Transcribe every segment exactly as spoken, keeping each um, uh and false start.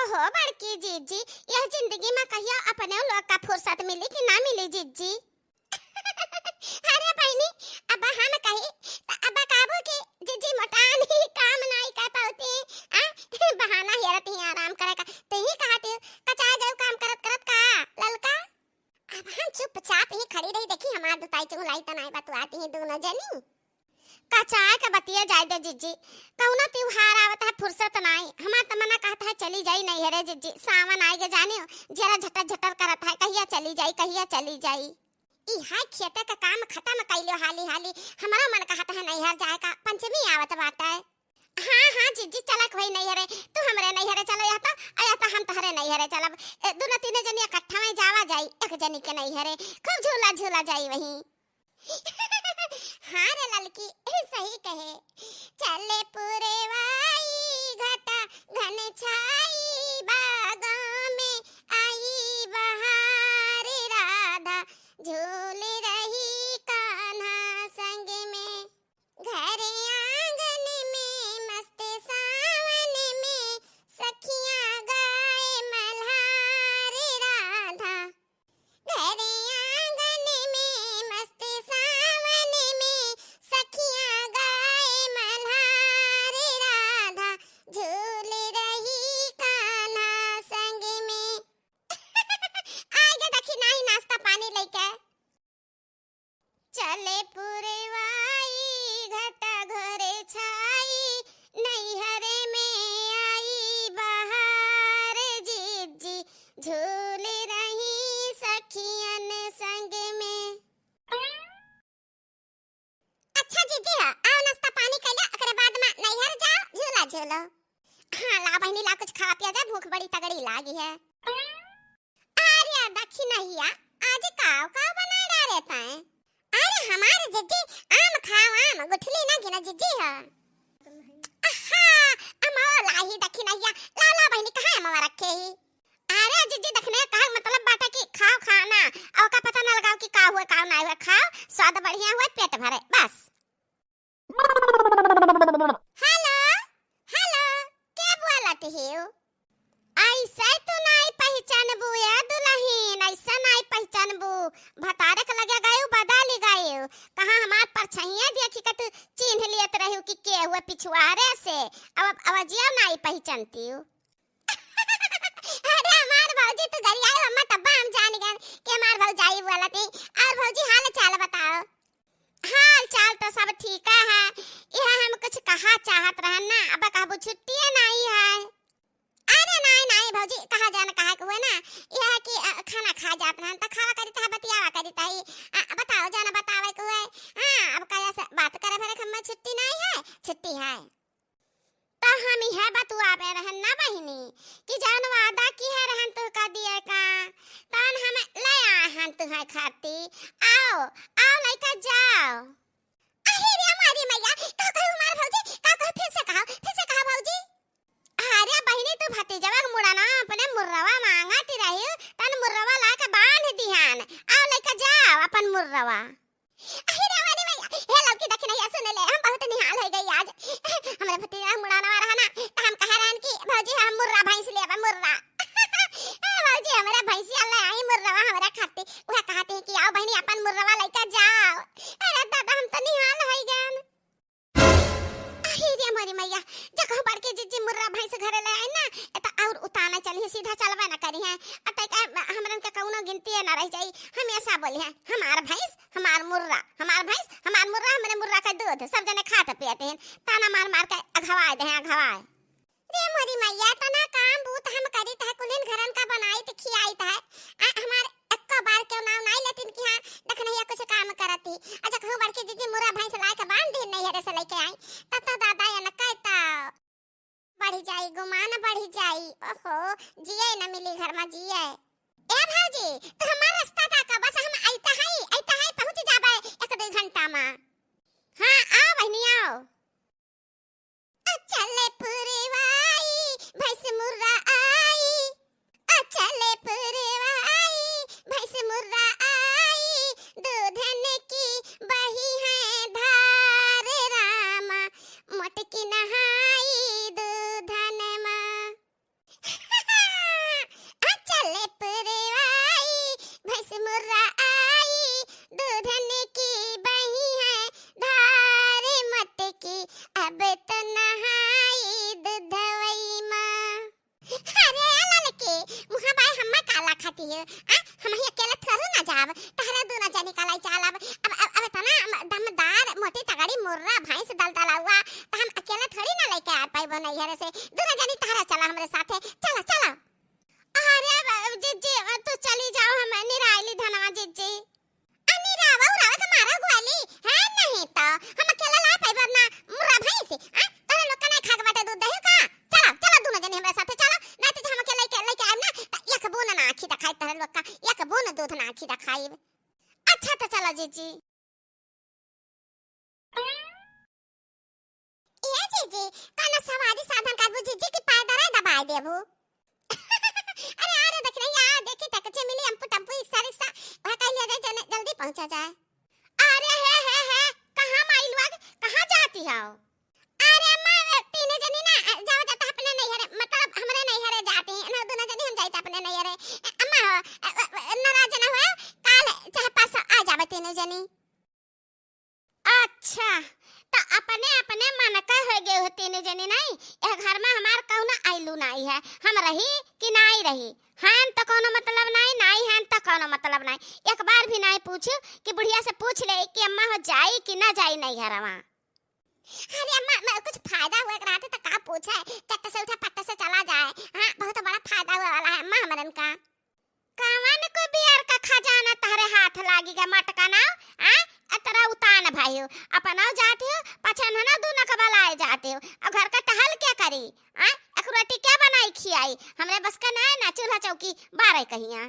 हो बड़की जिज्जी, यह जिंदगी मा कहियो अपने लोग का फुर्सत मिली कि ना मिली जिज्जी? अरे बहिनी, अब हम कही त अब कहबू कि जिज्जी मोटान ही काम नाई कर पावती, आ? बहाना हेरत ही आराम करे का। तू ही कहती हो, कचाए गयो काम करत करत का, ललका? अब हम चुपचाप ही खड़ी रही, देखी हमार दुताई चुगलाई त नाई बतुआती ही दोनों जनी। कचाए के बतिया जाए दे जिज्जी, कौनो त्योहार आवत है, फुर्सत नाई। हमार तमन्ना कहत है चली जाई नैहरे जिज्जी, सावन आए के जानियो, जरा झटर झटर करत है, कहिया चली जाई, कहिया चली जाई। ई है खेते का काम खत्म कैलियो हाली हाली, हमारो मन कहत है नैहर जाए का, पंचमी आवत बाटे। हाँ, हाँ, जिज्जी चलक होई नैहरे, तू हमरे नैहरे चलो या तो, आ या तो हम तोहरे नैहरे चलब। ए, दुनो तीने जनी इकट्ठा में जावा जाई, एक जनी के नैहरे, खूब झूला झूला जाई वहीं। हाँ रे ललकी, सही कहे। चले पुरवाई घटा घन छाई बागों में आई बहार राधा झूल रही कान्हा संग में। घर आंगन में मस्त सावन में सखियां गाए मल्हार राधा। घर आंगन में मस्त सावन में सखियां गाए मल्हार राधा झूल रही कान्हा संग में। आगे देखी नाही नाश्ता पानी लेके। चले पुरवाई घटा घरे छाई, नैहरे में आई बहार जिज्जी, झूल रही सखियन संग में। अच्छा जिज्जी हो, आओ नाश्ता पानी कर लो, ओकरे बाद में नैहर जाओ, झूला झूलो। हाँ, ला बहिनी, ला कुछ खा पिया जाए, भूख बड़ी तगड़ी लागी है। अरे दखिनहिया, आज काव काव बनाए डारे तैं? अरे हमार जिज्जी, आम खाओ आम, गुठली ना गिना जिज्जी हो। आहा, अमवा लाही दखिनहिया, ला ला बहिनी, कहाँ अमवा रखे ही? अरे जिज्जी, दखिनहिया कहे मतलब बाटे कि खाओ खाना, और का पता न लगाओ कि का हुए का ना हुए, खाओ, स्वाद बढ़िया हुए, पेट भरे, बस। हेलो, हेलो, के बोलत हियो? ऐसे तू नाई पहचानबू ए दुलहिन, ऐसे नाई पहचानबू। भतारे के लगे गयू, बदल गयू। कहाँ हमार परछाइया देखी के तू चीन्ह लियत रहू कि के हुए पिछुआरे से। अब, अब अवजिया नाई पहचानती हूँ। अरे हमार भौजी तू गरियाई, हम तब्बा हम जान गए कि हमार भौजाई बोलत ही। और भौजी हाल चाल बताओ। हाल चाल तो सब ठीक है। यह हम कुछ कहा चाहत रहन ना, अब कहबू छुट्टिए नाई है। अरे नाई नाई भौजी, कहा जान कहा के हुए ना, यह कि, अ, खाना खा जात रहन त खावा करी त बतियावा करी त ही, अ, बताओ जान बतावे के हुए। हाँ, अब कहे से बात करे भरे खम्मा छुट्टी नाई है, छुट्टी है। त हम इहे बतुआवे रहन ना बहिनी कि जौन वादा किहे रहन तुहका दिए का, तौन हम ले आए हन तुहे खाती। आओ, आओ लइका जाओ। अहे रे हमारी मैया, का कहू हमार भौजी, का कहू, फिर से कहो, फिर से कहो भौजी। अरे बहिनी, तू भतीजवा के मुड़नवा अपने मुर्रवा मांगत रही, तौन मुर्रवा ला के बांध दिहन। आओ लइका जाओ अपन मुर्रवा। अरे रे हमारी मैया, हे लौकी दखिनहिया सुन ले, हम बहुत निहाल हो गई आज। हमरे भतीजा मुड़नवा रहा ना, त हम कहे रहन कि भौजी हम मुर्रा भैंस लेबे, मुर्रा। ए भौजी, हमरे भैंसिया ले आई मुर्रवा हमरे खाती। उहे कहती है कि आओ बहिनी अपन मुर्रवा लइका जाओ। अरे दादा, हम तो निहाल हो गए। अरे रे हमारी मैया, जब कहूँ बड़की जिज्जी मुर्रा भैंस घरे ले आई ना, ए त और उताना चली है, सीधा चलबे ना करी है। अब तक हमरन के कौनो गिनती ना रह जाई, हमेशा बोली है, हमार भैंस, हमार मुर्रा, हमार भैंस, हमार मुर्रा, हमरे मुर्रा का दूध, सब जने खात पियत हैं, ताना मार मार के अघवाए दे हैं, अघवाए। रे मोरी मैया, तना काम बूत हम करित है, कुलिन घरन का बनाइत खियाइत है। आ, हमार एक्को बार क्यों नाव नाई लेतिन कि हाँ, दखिनहिया कुछ काम करत ही। अच्छा, कहूँ बड़की जिज्जी मुर्रा भैंस लाए के बांध दिन नैहरे से लेके आई, तब तो दादा ये न कहता। बढ़ी जाई, गुमान बढ़ी जाई। ओहो, जिए न मिली घर मा जिए। ए भौजी, तू हमार रास्ता ताका, बस हम अइता हई, अइता हई, पहुँच जाबे एक दो घंटा मा। हाँ, आओ बहिनी, आओ। अचले पुरवाई, भैंस मुर्रा आई। अचले पुरवाई, भैंस मुर्रा आई, दूधन की बही है धार रामा, मोटकी नहाई दूधन मा। सकती है। आ, हम ही अकेले थोड़ू ना जाब, तहरे दूनो जनी का लाई चालब। अब, अब, अब इतना म-, दमदार, मोटी तगड़ी मुर्रा भैंस दलदलावा, त हम अकेले थोड़ी ना लेके आ पाइबो नैहरे से। दूनो जनी तहरे चला हमरे साथे, चला, चला। अरे ब-, जिज्जी, तू चली जाओ, हम निराइली धनवा जिज्जी। अनी रावा उरावा के मारा गोली, है नहीं तो हम अकेला ला पाइब ना मुर्रा भैंस, आ? तोहरे लोग का नहीं खाके बाटे दूध दही का? चला, चला दूनो जनी हमरे साथे चला, नहीं तो हम अकेले के लेके आइब ना, त एक बून ना आँखी देखाइब तोहरे लोग का, एक बून दूध ना आँखी देखाइब। अच्छा तो चला जिज्जी। ए जीजी, कौनो सवारी साधन करबू जीजी कि पैदल ही दबाए देबू? अरे, अरे, देख रही है, देखी तक जे मिली अम्पू टम्पू, रिक्शा, रिक्शा, वह कह लिया जाए, जने जल्दी पहुंचा जाए। अरे, हे, हे, हे, कहाँ माई लोग, कहाँ जाती हो? अरे अम्मा, वे तीनों जनी ना, अ, जावा जाता अपने नैहरे, मतलब हमरे नैहरे जाती हैं, ना दूनो जनी हम जाइत अपने नैहरे। अ, अम्मा हो, अ, अ, अ, नाराज ना हो, काल चाहे परसों आ जावे तीनों जनी। अच्छा, त अपने अपने मन का हो गए हो तीनों जनी नहीं? यह घर में हमार कौनो आइलू नहीं है, हम रही कि नहीं रही, हन त कौनो मतलब नहीं, नहीं हन त कौनो मतलब नहीं। एक बार भी नहीं पूछू कि बुढ़िया से पूछ ले कि अम्मा हो जाई कि ना जाई नैहरवा। अरे अम्मा, मैं कुछ फायदा हुए के रहते त का पूछे, चट्ट से उठा पट्ट से चला जाए। हाँ, बहुत बड़ा फायदा हुए वाला है अम्मा हमरन का। कवन को बियर का खजाना तहरे हाथ लागी गा मटका ना, आ? अतरा उतान भाई हो, अपना जाती हो, पछन है ना दूनो का बलाए जाती हो, अब घर का टहल क्या करी, आ? एक रोटी क्या बनाई खियाई, हमरे बस का ना, ना चूल्हा चौकी बारे कहिया।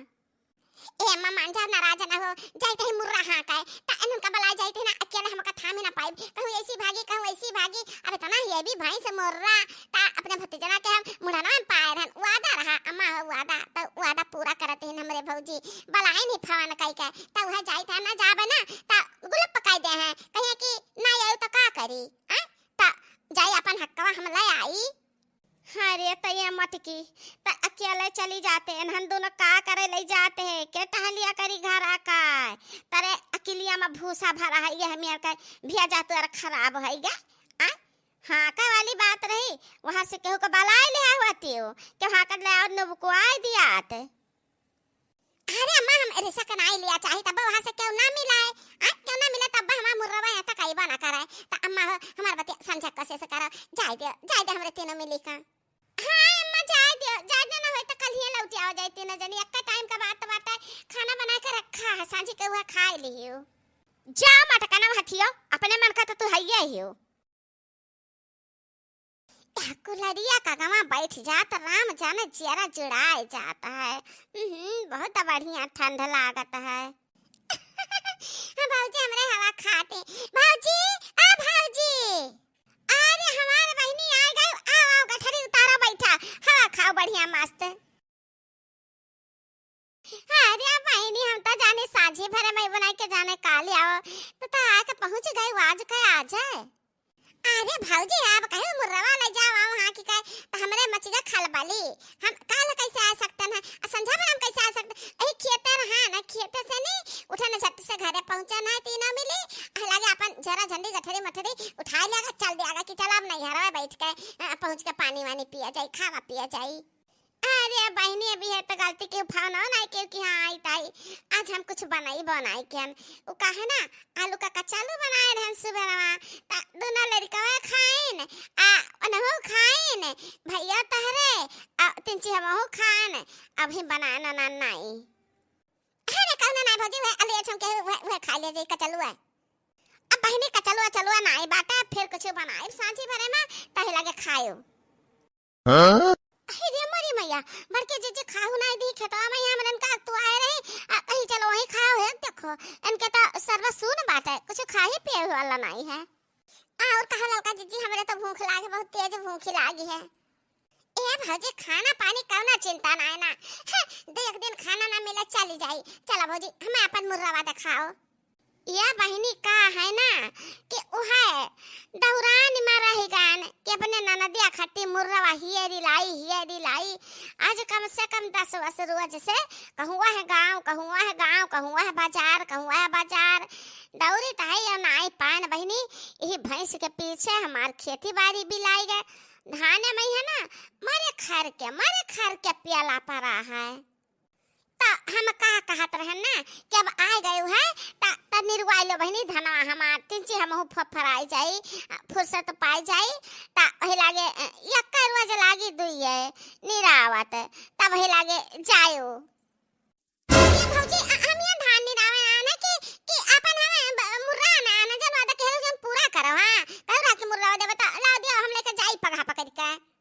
ए अम्मा मान जा, नाराज ना हो, जाइत ही मुर्रा हाँके, त इनका बलाए जाइत ही ना, अकेले हमका थामे ना पाइब, कहूँ ऐसी भागी, कहूँ ऐसी भागी, अब इतना ये भी भैंस मुर्रा, त अपने भतीजना के हम मुड़ना में पाए रहन, वादा रहा, अम्मा हो वादा, त वादा पूरा करत ही हमरे भौजी, बलाए नहीं फोन कई के, त वह जाइत है ना जाबे ना, त गुलप पकाई दे हैं, कहिए कि ना आयु त का करी, आ? त जाई अपन हक्कवा हम ले आई। अरे त ये मटकी, त अकेले चली जाते, एनहन दूनो का करे ले जाते हैं, के टहलिया करी घर आका? तरे अकिलिया में भूसा भरा है, ये हमियर का भेजा तो यार खराब है गे। आ? हाँका वाली बात रही, वहाँ से केहू को बलाए ले आवती हो, केहू हाँका ले आवत नुबकुआई दियात। अरे अम्मा, हम रिसक नाई लिया चाही, तब वहाँ से केहू ना मिलाए, आ, केहू ना मिले, तब हमार मुर्रवा यहाँ तक आइबा ना करे। त अम्मा हो, हमार बतिया समझा कसे से करो, जाए दे, जाए दे हमरे तीनों मिली का। हाँ अम्मा, जाए दे, जाए दे ना होई त कल ही लौट आओ जाए तीनों जनी, एक्का टाइम का बात बाटे, खाना बना के रखा है, सांझी के हुआ खाए लियो। जा मटकना हथियो, अपने मन का तो तू हइये हियो। यह कुलरिया का गवा बैठ जात, राम जाने जियरा जुड़ाए जात है। उहुं, बहुत बढ़िया ठंड लागत है। हाँ, भौजी, हमरे हवा खाते। भौजी, आ भौजी। अरे, हमार बहिनी आ गई। आओ, आओ, गठरी उतारो, बैठा। हवा खाओ, बढ़िया, मस्त। अरे बहिनी, हम त जाने साँझी भरे में बनाई के जाने काली आओ, त, त आके पहुँच गए, आज के आज है। अरे भौजी, आप कहे मुर्रवा ले जाओ, आओ हाँ की कहे, त हमरे मचिया खलबली, हम काल कैसे आ सकते हैं, आ संझा भरे हम कैसे आ सकते, यही खेते रहा ना, खेते से नहीं उठे न, झट से घरे पहुँचे ना, तीनों मिली, आ लगे अपन झरा झंडी गठरी मठरी उठाए लिया, चल दिया कि चल अब नैहरवा बैठ के, अ, पहुँच के पानी वानी पिया जाई, खावा पिया जाई। अरे बहिनी, अभी है त गलती के उठाओ ना, ना केहू कि हाँ आई ताई, आज हम कुछ बनाई बनाई के हम, वो काहे ना, आलू का कचालू बनाए रहन सुबह मा, त दोनों लड़कवा खाइन, आ ओनहु खाइन, भैया तहरे, आ तिनची हमहु खान, अभी बनाए ना, ना, नाई। अरे कहना ना भौजी, वह अलिया छम के वह, वह खा ले जाई कचलुआ। अब बहिनी कचलुआ चलुआ नाई बाटे, फिर कुछ बनाई सांझी भरे मा, तही लगे खायो। हाँ? अरे रे मोरी मैया, बड़के जीजी खाहू नाई दी खेतवा में, यहाँ हमरन का तू आए रही, आ, कहीं चलो वहीं खाओ है, देखो, इनके तो सर्व सून बाटे, कुछ खाही पिए वाला नाई है। और कहा ललका जीजी, हमरे तो भूख लागे, बहुत तेज भूख लागी है। ए भौजी, खाना पानी कौनो चिंता नाई ना, हैं, दो एक दिन खाना ना मिले, चली जाई। चला भौजी, हमें अपन मुर्रावा दिखाओ। या बहिनी का है ना कि उहे दौरान में रह गन कि अपने ननदिया खट्टी मुर्रवा हियरी लाई, हियरी लाई। आज कम से कम दस वर्ष रोज से कहूँ वह गाँव, कहूँ वह गाँव, कहूँ वह बाजार, कहूँ वह बाजार। दौरी त है या नाई पान बहिनी, यही भैंस के पीछे हमार खेती बाड़ी बिलाई गए। धाने में है ना, मरे खर के, मरे खर के प्याला पड़ा है। त हम का कहत रहन ना कि अब आइ गयो है, त, त निरुआइ लो बहिनी धनवा हमार, तिनची हमहू फफराइ जाई, फुर्सत पाइ जाई, त वही लागे, अ, यक्का रोज लागी दुइये निरावत, त वही लागे जायो। ए भौजी, अ, हम यहाँ धान निरावे आना कि, कि अपन हमें ब-, मुर्रा आना, आना जन वादा केहलो जन पूरा करो, हाँ? तब रात के मुर्रा देबे त ला दियो, हम लेके जाई पगहा पकड़ के।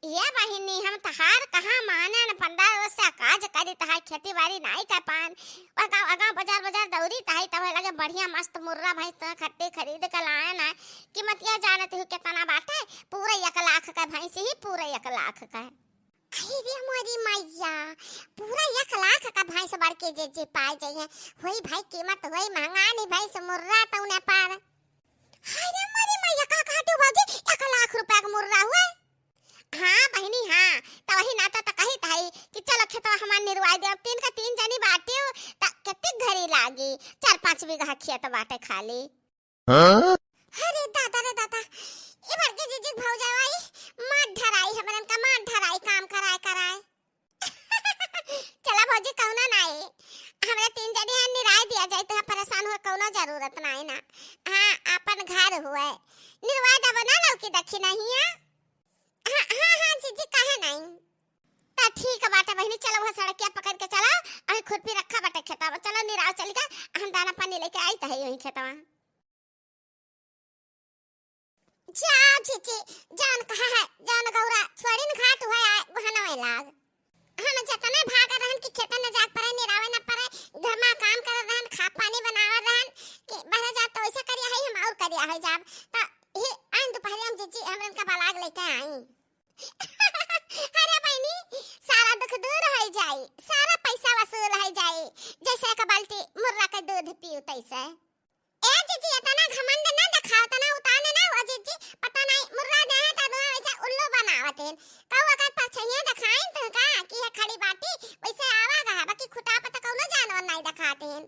ए बहिनी, हम तहार कहाँ माने न, पंद्रह रोज से काज करी, तहार खेती बाड़ी नाई कर पान। वह गाँव, गाँव बाजार, बाजार दौरी तहाई, तब लगे बढ़िया मस्त मुर्रा भैंस तो खट्टी खरीद के लाए ना। कीमतिया जानत हूँ कितना बाटे, पूरा एक लाख का भैंस ही, पूरा एक लाख का। अरे रे मोरी मैया, पूरा एक लाख का भैंस बड़की जिज्जी पाइ जइहे। होई भाई कीमत, होई महंगा नहीं भैंस मुर्रा तौने पर। हाय रे मोरी मैया, का कहत हो भौजी, एक लाख रुपया का मुर्रा हुए? हाँ बहिनी, हाँ, त वही नाता त कहित हई कि चलो खेतवा हमार निरुआइ दे। अब तीन का तीन जनी बाटियो, त केतिक घरी लागी, चार पाँच बीघा खेत बाटे खाली। हाँ? अरे दादा रे दादा, ए बड़की जिज्जी भौजाई मार ढराई, हमरन का मार ढराई काम कराए कराए। चला भौजी, कौनो नाई, हमरे तीन जनी हैं, निराइ दिया जाई, तो परेशान हो कौनो जरूरत नाई ना। हाँ, अपन घर हुए, निरुआइ देबो ना लौकी देखी नहीं है। हाँ, हाँ, हाँ जिज्जी, काहे नाई? त ठीक बाटे बहिनी, चला वह सड़किया पकड़ के चला, अभी खुरपी रखा बाटे खेतवा, चला निराव चली का, हम दाना पानी लेके आई त है यही खेतवा। जा जिज्जी, जौन कहा है, जौन गौरा छोड़िन घाट हुए आए, वहाँ नवे लाग। हम जतने भाग रहन कि खेते न जाए पड़े, निरावे न पड़े, घर में काम कर रहन, खा पानी बनावे रहन कि बहरे जा तो ऐसा करिया है, हम और करिया है जाब। त ही आइन दोपहरिया में जिज्जी हमरन का बलाग लेके आई। अरे बहिनी, सारा दुख दूर होइ जाई, सारा पैसा वसूल होइ जाई, जैसे एक बाल्टी मुर्रा के दूध पीऊ तैसे। ए जिज्जी, इतना घमंड ना दिखाओ, इतना उताने ना हो जिज्जी, पता नहीं मुर्रा दे है तो तुम्हें वैसे उल्लू बनावत हैं। कहू अगर परछाइयाँ दिखाइन तो का कि है खड़ी बाटी, वैसे आवा गहा, बाकी खुटा पर तो कौनो जानवर नहीं दिखाते हैं।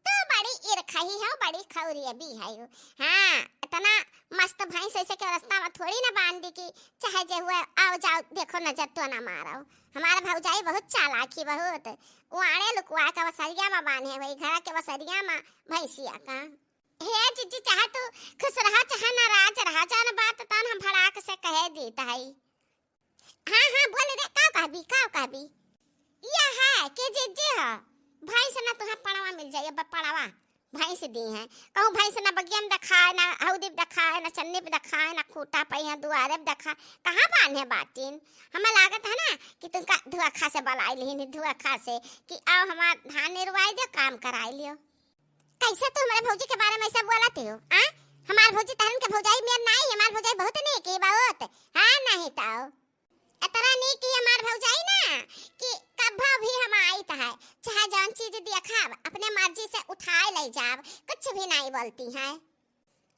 तू बड़ी ईरखही हो, बड़ी खौरियबी है हो। हाँ, इतना मस्त भैंस ऐसे के रास्ता में थोड़ी ना बांध दी कि चाहे जे हुए आओ जाओ, देखो नजर तो ना मारो। हमार भौजाई बहुत चालाक ही बहुत। वो आड़े लुकवा के वसरिया में बांधे हुई, घर के वसरिया में भैंसिया का। हे जिज्जी, चाहे तू खुश रहा, चाहे नाराज रहा, जान बात तन हम भड़ाक से कहे दीत हई। हाँ, हाँ, बोल रे, का कहबी, का कहबी? यह है कि जिज्जी ह, भैंस ना तुहे पड़वा मिल जाई, अब पड़वा भैंस दी है। कहूँ भैंस ना बगिया में देखाए, ना हौदी पे देखाए, ना चन्नी पे देखाए, ना खूटा पे है, दुआरे पे देखाए, कहाँ बान्हे बाटिन? हमें लागत है ना कि तुमका धुआखा से बलाई लिहिन, धुआखा से कि आओ हमार धान निरवाई दे, काम कराई लियो। कैसे तू हमारे भौजी के बारे में ऐसा बोलत हो, आ? हमार भौजी तहन के भौजाई मेर नाई, हमार भौजाई बहुत नेक ही बहुत। हाँ, नहीं तो इतना नेक ही हमार भौजाई ना कि कभो भी हम आइत है, चाहे जौन चीज देखब, अपने मर्जी से उठाए ले जाब, कुछ भी नहीं बोलती है।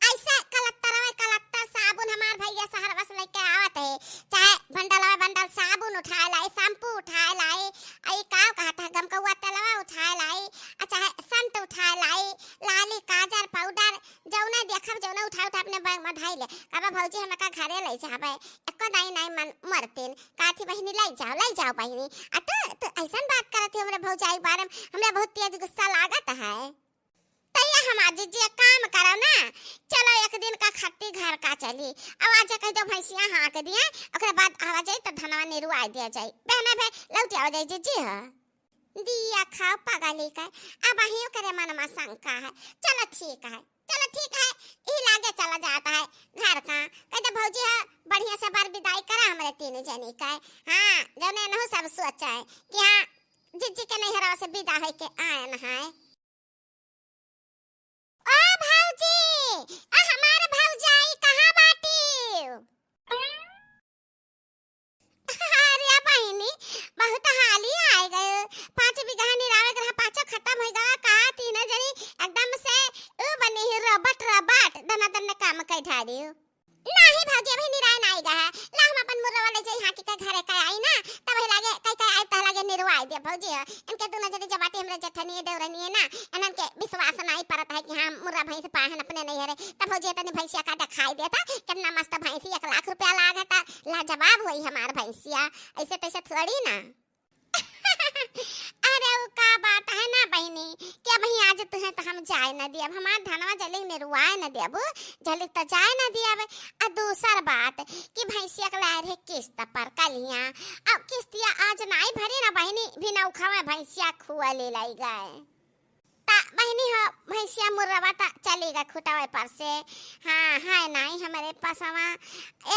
ऐसे कलत्तर में कलत्तर साबुन हमार भैया शहर बस लेके आवत है, चाहे बंडल में बंडल साबुन उठाए लाई, शैम्पू उठाए लाई, आई का कहत है, गमकौआ तेलवा उठाए लाई, आ चाहे सेंट उठाए लाई, लाली, काजर, पाउडर, जौने देखब, जौने उठा उठा अपने बैग में धई ले। कहबे, "भौजी, हम एका घरे ले जाबे, एको दाई नाई मन मरतीन।" कहती, "बहिनी, ले जाओ, ले जाओ बहिनी।" आ तू, तू ऐसन बात करत हो हमरे भौजाई के बारे में, हमरा बहुत तेज गुस्सा लागत है। तैया हमार जिज्जी, एक काम करो ना, चलो एक दिन का खट्टी घर का चली, अब आज कह दो भैंसिया हाँक दिए, ओकरे बाद आवा जाई तो धनवा निरुआ दिया जाई, बहना बे लौट आवा जाई जिज्जी हो। दिया खाओ पगली का, अब अहियों करे मन में शंका है। चलो ठीक है, चलो ठीक है, ई लागे चला जाता है घर का। कह दे भौजी है, बढ़िया से बर विदाई करा हमरे तीन जनी का। हाँ, जौने नहु सब सोचा है कि हाँ, जिज्जी के नैहरवा से विदा होके आयन है। ओ भौजी, आ हमार भौजाई कहाँ बाटी? अरे बहिनी, बहुत हाली आए गए। पाँच बीघा निरावे के रहा, पाँचों खत्म हो गवा। कहा तीनों जनी एकदम से ऊ बनी ही रोबोट, रोबोट दना दन काम कर ठारी हो। नाही भौजी, अभी निराय नाही गया है। ला हम अपन मुर्रवा ले जाई, हाँकी के घरे का आई ना, तब ही लागे कई कई आई तह लागे निरवाई दे भौजी हो। इनके दोनों जनी जबाटी हमरे जेठनिए देवरनिए ना, इनन के विश्वास नाही परत है कि हाँ मुर्रा भैंस पाहन अपने नैहरे। तब भौजी तनी भैंसिया का दिखाई देता, कितना मस्त भैंसी, एक लाख रुपया लाग है, त लाजवाब होई हमार भैंसिया, ऐसे तैसे थोड़ी ना। आ अरे, उ का बात है ना बहिनी, कि अबहीं आज तुहें त हम जाए न दियब, हमार धनवा जलिक निरुआए न दियब, जलिक त जाए न दियब। आ दूसर बात कि भैंसिया के लाए रहे किस्त पर कलिया, अब किस्तिया आज नाई भरी ना बहिनी, भी नौखा में भैंसिया खुआ ले लाई गए। त बहिनी हो, भैंसिया मुर्रवा त चली गए खुटवे पर से। हाँ, है नाई हमरे पसवा।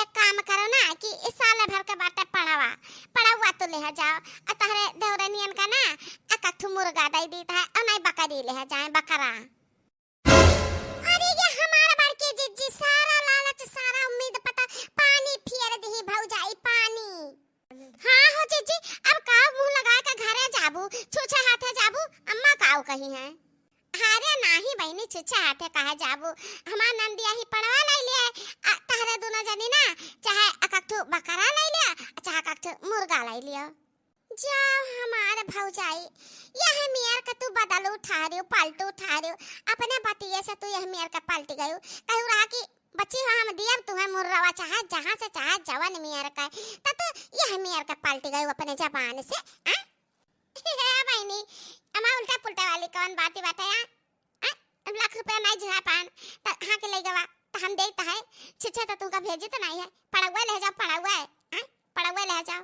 एक काम करो ना कि इस साल भर के बाटे पड़वा, पड़वा तू लेहा जाओ, आ तहरे देवरनियन का ना एक ठो मुर्गा दे दीत है, और नहीं बकरी लेहा जाए, बकरा। अरे ये हमार बड़की जिज्जी, सारा लालच, सारा उम्मीद पता पानी फेर दिही भौजाई, पानी। हाँ हो जिज्जी, अब काव मुँह लगा के घरे जाबू, छुछे हाथे जाबू, अम्मा काव कही है? अरे नाही बहिनी, छुछे हाथे काहे जाबू, हमार नंदिया ही पड़वा लाई लिया, आ तहरे दुनो जनी ना, चाहे एकक ठो बकरा लाई लिया, चाहे एकक ठो मुर्गा लाई लिया। जाओ हमार भौजाई, यह मेर के तू बदलू ठारियो, पलटू ठारियो, अपने बतिये से तू यह मेर के पलट गयू। कहू रहा कि बच्ची हो, हम दियब तुहे मुर्रवा, चाहे जहाँ से चाहे जवन मेर के, त तू यह मेर के पलट गयू अपने जबान से, आ? हे बहिनी, अमा उल्टा पुल्टा वाली कौन बात बाटे, आ? आ? अब लाख रुपया नहीं जुहा पान, त हाँ के ले गवा, त हम देत है, छुछे त तुमका भेजे त नहीं है, पड़वा ले जाओ, पड़वा, आ? पड़वा ले जाओ।